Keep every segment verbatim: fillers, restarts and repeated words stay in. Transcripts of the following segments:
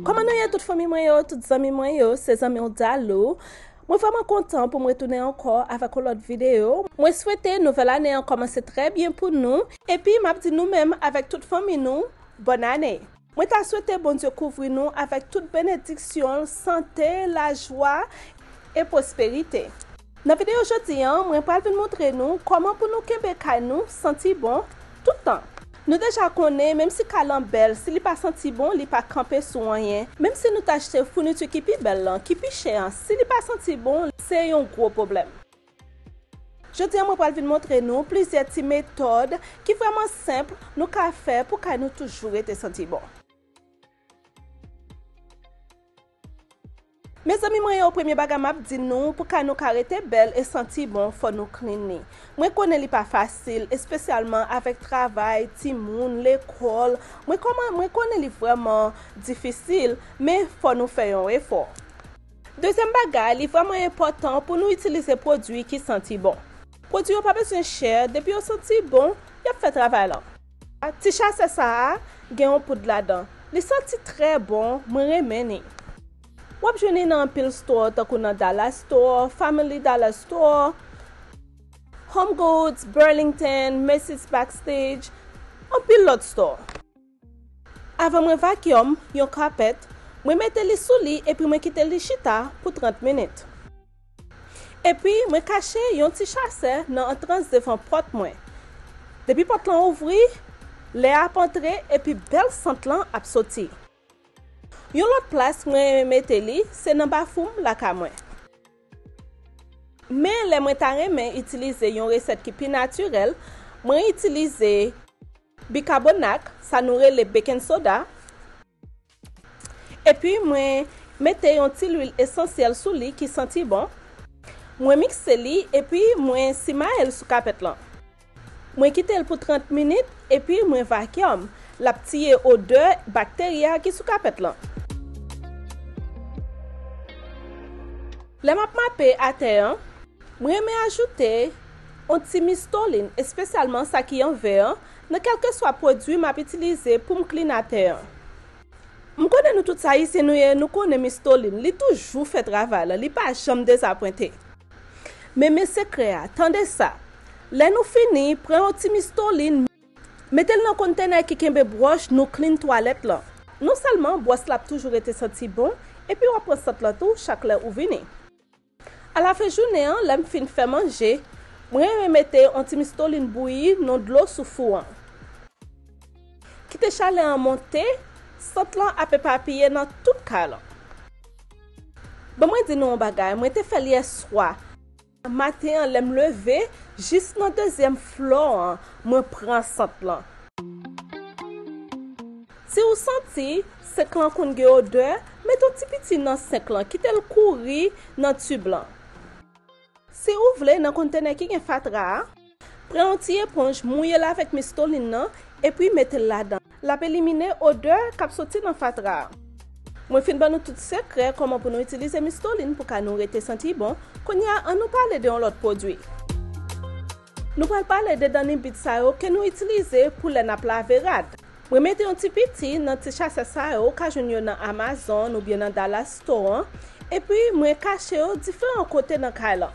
Kòman nou ye tout fanmi mwen yo, tout zanmi mwen yo, se zanmi w Dalou. Mwen vrèman kontan pou m retounen ankò avèk yon lòt videyo. Mwen swete nouvèl ane an kòmanse trè byen pou nou. Epi m ap di nou menm avèk tout fanmi nou, bòn ane. Mwen ta swete Bondye kouvri nou avèk tout benediksyon l, sante, lajwa e pwosperite. Nan videyo jodi an, mwen pral vin montre nou kòman pou nou kenbe kay nou santi bon tout tan. Nou deja konnen, menm si kay lan bèl, si li pa santi bon, li pa kanpe sou anyen. Menm si nou t achte founiti ki pi bèl lan, ki pi chè an, si li pa santi bon, se yon gwo pwoblèm. Jodi an, mwen pral vin montre nou plizyè ti metòd ki vrèman senp nou ka fè pou kay nou toujou rete santi bon. Mezanmi mwen yo, premye bagay m ap di nou, pou kay nou ka rete bèl e santi bon, fò nou clean li. Mwen konnen li pa fasil, espesyalman avèk travay, timoun, lekòl. Mwen kòman, mwen konnen li vrèman difisil, men fò nou fè yon efò. Dezyèm bagay, li vrèman enpòtan pou nou itilize pwodui ki santi bon. Pwodui yo pa bezwen chè, depi yo santi bon, y ap fè travay lan. Ti chasè sa a gen yon poud ladan. Li santi trè bon, mwen renmen ni. W ap jwenn li nan anpil store, tankou nan Dollar Store, Family Dollar Store, Home Goods, Burlington, Macy's Backstage, anpil lòt store. Avan mwen vacuum yon kapèt, mwen mete li sou li epi mwen kite li chita pou trant minit. Epi, mwen kache yon ti chasè nan antrans devan pòt mwen. Depi pòt lan ouvri, lè a ap antre epi bèl sant lan ap soti. Yon lòt plas mwen renmen mete li, se nan bafou m lakay mwen. Men lè mwen ta renmen itilize yon resèt ki pi natirèl, mwen itilize bikabonat, sa nou rele baking soda. Epi mwen mete yon ti lwil esansyèl sou li ki santi bon. Mwen mikse li epi mwen simaye l sou kapèt lan. Mwen kite l pou trant minit epi mwen vacuum. L ap tiye odè bakteri a ki sou kapèt lan. Lè m ap mape atè an, mwen renmen ajoute yon ti mistolin, espesyalman sa ki an vè an, nan kèlkeswa pwodui m ap itilize pou m clean atè an. M konnen nou tout sa Ayisyen nou ye, nou konnen mistolin, li toujou fè travay la, li pa janm dezapwente. Men, men sekrè a, tande sa. Lè nou fini, pran yon ti mistolin, mete l nan kontenè ki kenbe bwòch nou clean twalèt lan. Non sèlman bwòs la ap toujou rete santi bon, epi w ap pran sant lan tou chak lè ou vini. Alafen jounen an, lè m fin fè manje, mwen renmen mete yon ti mistolin bouyi nan dlo sou fou an. Kite chalè an monte, sant lan ap epapiye nan tout kay lan. Bon, mwen di nou yon bagay, mwen te fè l yèswa. Maten an, lè m leve, jis nan dezyèm floor an, mwen pran sant lan. Si ou santi senk lan konn gen odè, mete yon ti piti nan senk lan, kite l kouri nan tib lan. Si ou vle, nan kontenè ki gen fatra a, pran yon ti eponj, mouye l avèk mistolin nan, epi mete l ladan. L ap elimine odè k ap soti nan fatra a. Mwen fin ban nou tout sekrè kòman pou nou itilize mistolin pou kay nou rete santi bon. Kounye a, ann nou pale de yon lòt pwodui. Nou pral pale de danni bit sa yo ke nou itilize pou lè n ap lave rad. Mwen mete yon ti piti nan ti chasè sa yo, ou ka jwenn yo nan Amazon oubyen nan Dollar Store an, epi mwen kache yo diferan kote nan kay lan.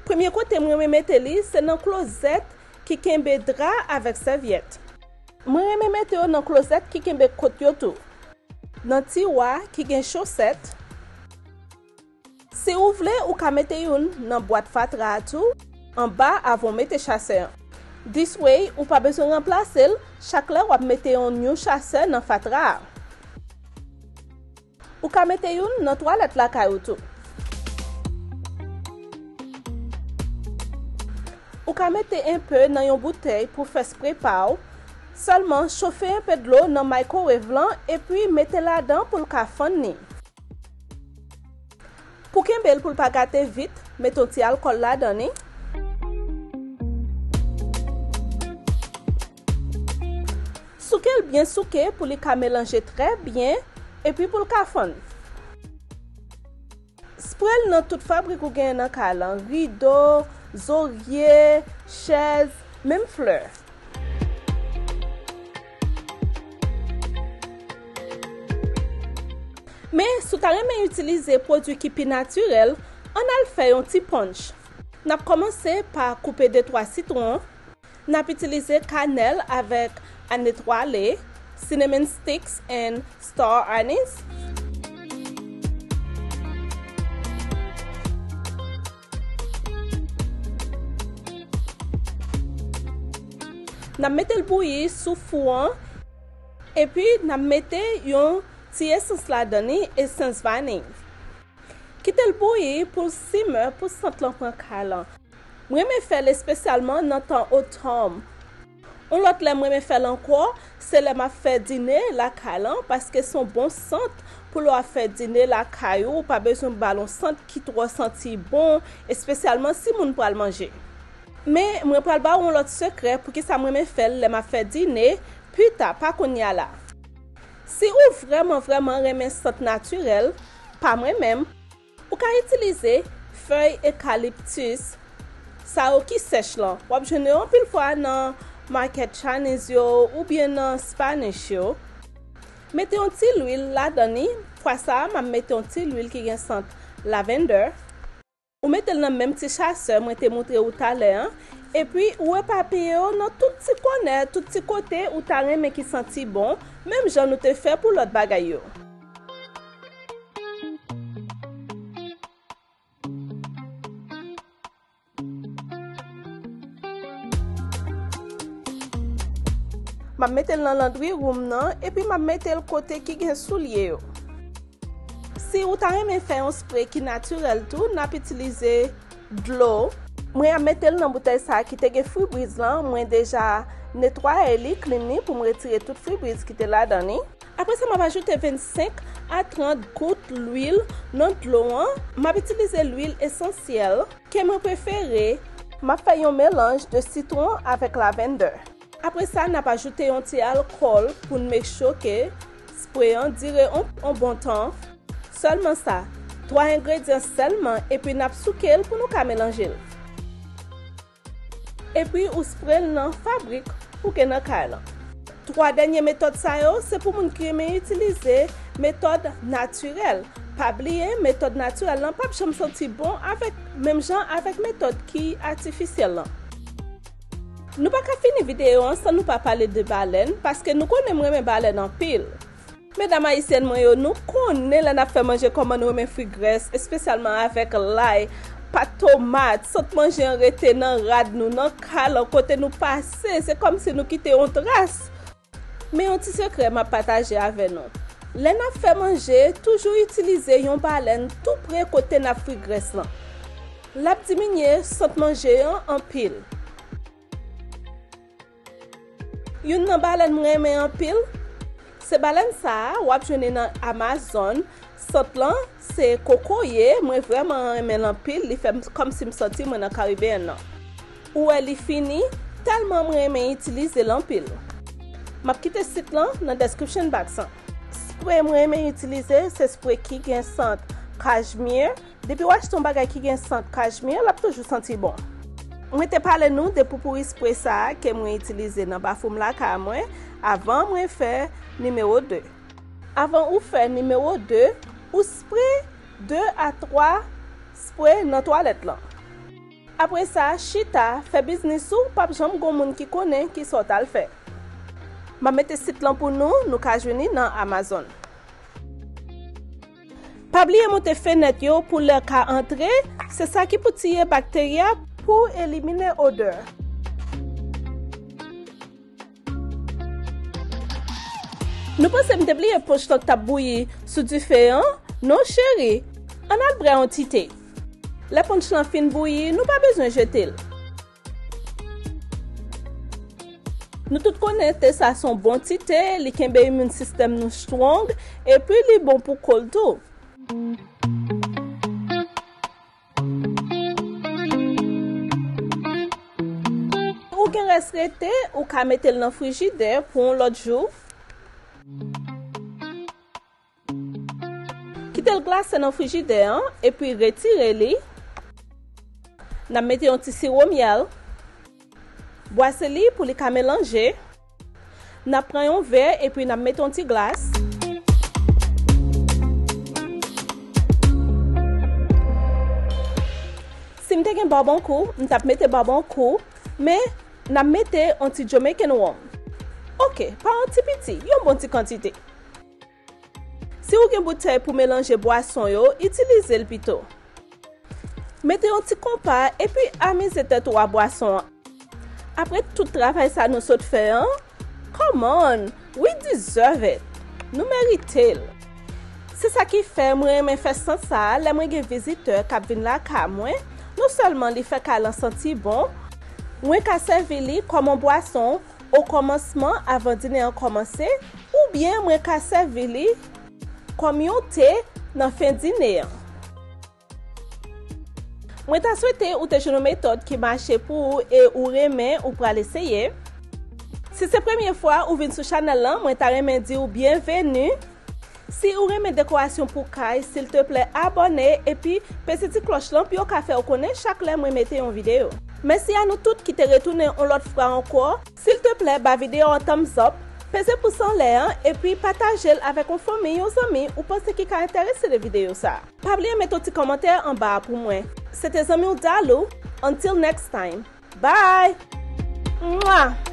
Premye kote mwen renmen mete li, se nan klozèt ki kenbe dra avèk sèvyèt. Mwen renmen mete yo nan klozèt ki kenbe kot yo tou. Nan tiwa ki gen chosèt. Si ou vle, ou ka mete youn nan bwat fatra a tou, anba avan w mete chasè an. This way, ou pa bezwen ranplase l chak lè w ap mete yon new chasè nan fatra a. Ou ka mete youn nan twalèt lakay ou tou. Ou ka mete enpe nan yon boutèy pou fè spre pa w. Sèlman, chofe enpe dlo nan microwave lan epi mete ladan pou l ka fann ni. Pou kenbe l pou l pa gate vit, mete yon ti alkòl ladan ni. Souke l byen souke pou li ka melanje trè byen epi pou l ka fann. Spre l nan tout fabrik ou genyen nan kay lan, rido, zorye, chèz, menm flè. Men, si w ta renmen itilize pwodui ki pi natirèl, ann al fè yon ti punch. N ap kòmanse pa koupe de twa sitwon. N ap itilize kanèl avèk aneth wale, cinnamon sticks and star anise. N ap mete l bouyi sou fou an, epi n ap mete yon ti esans ladan li, esans vaniy. Kite l bouyi pou l simmer, pou sant lan pran kay lan. M renmen fè l espesyalman nan tan otòn. Yon lòt lè m renmen fè l ankò, se lè m ap fè dine lakay lan, paske se yon bon sant pou lè w ap fè dine lakay ou, ou pa bezwen ba l yon sant ki twò santi bon, espesyalman si moun pral manje. Men, mwen pral ba w yon lòt sekrè poukisa m renmen fè l lè m ap fè dine, pita, pa kounye a la. Si ou vrèman, vrèman renmen sant natirèl, pa mwen menm, ou ka itilize fèy ekaliptis, sa yo ki sèch lan. W ap jwenn yo anpil fwa nan market Chinese yo oubyen nan Spanish yo. Mete yon ti lwil ladan li. Fwa sa a, m ap mete yon ti lwil ki gen sant lavender. Ou mete l nan menm ti chasè mwen te montre ou talè an, epi ou epapiye yo nan tout ti kònè, tout ti kote ou ta renmen ki santi bon, menm jan nou te fè pou lòt bagay yo. M ap mete l nan landri wou m nan, epi m ap mete l kote ki gen soulye yo. Si ou ta renmen fè yon spre ki natirèl tou, n ap itilize dlo. Mwen ap mete l nan boutèy sa a ki te gen fribriz lan. Mwen deja netwaye li, clean li pou m retire tout fribriz ki te ladan li. Apre sa, m ap ajoute vennsenk a trant gout lwil nan dlo an. M ap itilize lwil esansyèl ke mwen prefere. M ap fè yon melanj de sitwon avèk lavender. Apre sa, n ap ajoute yon ti alkòl pou n make sure ke spre an dire on, on bon tan. Sèlman sa, twa engredyan sèlman, epi n ap souke l pou nou ka melanje l. Epi ou spre l nan fabrik ou gen nan kay lan. Twa dènye metòd sa yo, se pou moun ki renmen itilize metòd natirèl. Pa bliye, metòd natirèl lan p ap janm santi bon avèk, menm jan avèk metòd ki atifisyèl lan. Nou pa ka fini videyo an san nou pa pale de balèn, paske nou konnen m renmen balèn anpil. Medam ayisyèn mwen yo, nou konnen lè n ap fè manje kòman nou renmen fri grès, espesyalman avèk lay, pat tomat, sant manje an rete nan rad nou, nan kay lan, kote nou pase, se kòmsi nou kite yon tras. Men yon ti sekrè m ap pataje avè nou. Lè n ap fè manje, toujou itilize yon balèn tou pre kote n ap fri grès lan. L ap diminye sant manje an anpil. Youn nan balèn m renmen anpil, se balèn sa a, w ap jwenn li nan Amazon. Sant lan, se kokoye, mwen vrèman renmen l anpil, li fè m kòmsi m santi mwen nan Caribbean nan. Ou wè li fini, tèlman m renmen itilize l anpil. M ap kite sit lan nan description box lan. Spre m renmen itilize, se spre ki gen sant cashmere. Depi w achte yon bagay ki gen sant cashmere, l ap toujou santi bon. Mwen te pale nou de poupouri spre sa a ke mwen itilize nan bafou m lakay mwen avan mwen fè nimewo de. Avan ou fè nimewo de, ou spre de a twa spre nan twalèt lan. Apre sa, chita, fè biznis ou, p ap janm gon moun ki konnen kisa w t al fè. M ap mete sit lan pou nou, nou ka jwenn li nan Amazon. Pa bliye moute fenèt yo pou lè ka antre, se sa ki pou tiye bakteri a pou elimine odè. Nou panse m te bliye ponch lan k t ap bouyi sou dife an? Non, cheri! Ann al bwè yon ti te. Lè ponch lan fin bouyi, nou pa bezwen jete l. Nou tout konnen te sa se yon bon ti te, li kenbe immune system nou strong, epi li bon pou kò l tou. Ou gen rès rete, ou ka mete l nan frijidè pou yon lòt jou. Kite l glase nan frijidè an, epi retire li. N ap mete yon ti siwo myèl. Bwase li pou li ka melanje. N ap pran yon vè epi n ap mete yon ti glas. Gen bab an kou, m t ap mete bab an kou, men n ap mete yon ti Jamaican rum. Oke, pa yon ti piti, yon bon ti kantite. Si w gen boutèy pou melanje bwason yo, itilize l pito. Mete yon ti konpa epi amize tèt ou a bwason an. Apre tout travay sa nou sot fè an, come on, we deserve it. Nou merite l. Se sa ki fè mwen renmen fè sant sa a lè mwen gen vizitè k ap vin lakay mwen. Non sèlman li fè kay lan santi bon, mwen ka sèvi li kòm yon bwason okòmansman avan dine an kòmanse, oubyen mwen ka sèvi li kòm yon te nan fen dine an. Mwen ta swete ou te jwenn yon metòd ki mache pou ou e ou renmen ou pral eseye. Si se premye fwa ou vin sou chanèl lan, mwen ta renmen di w byenveni. Si ou renmen dekorasyon pou kay, silteplè abòne epi peze ti klòch lan pou yo ka fè w konnen chak lè mwen mete yon videyo. Mèsi a nou tout ki te retounen yon lòt fwa ankò. Silteplè ba videyo an thumbs up, peze pous anlè an epi pataje l avèk yon fanmi, yon zanmi ou panse ki ka enterese de videyo sa a. Pa bliye mete yon ti kòmantè anba a pou mwen. Se te zanmi w Dalou. Until next time. Bye! Mwa!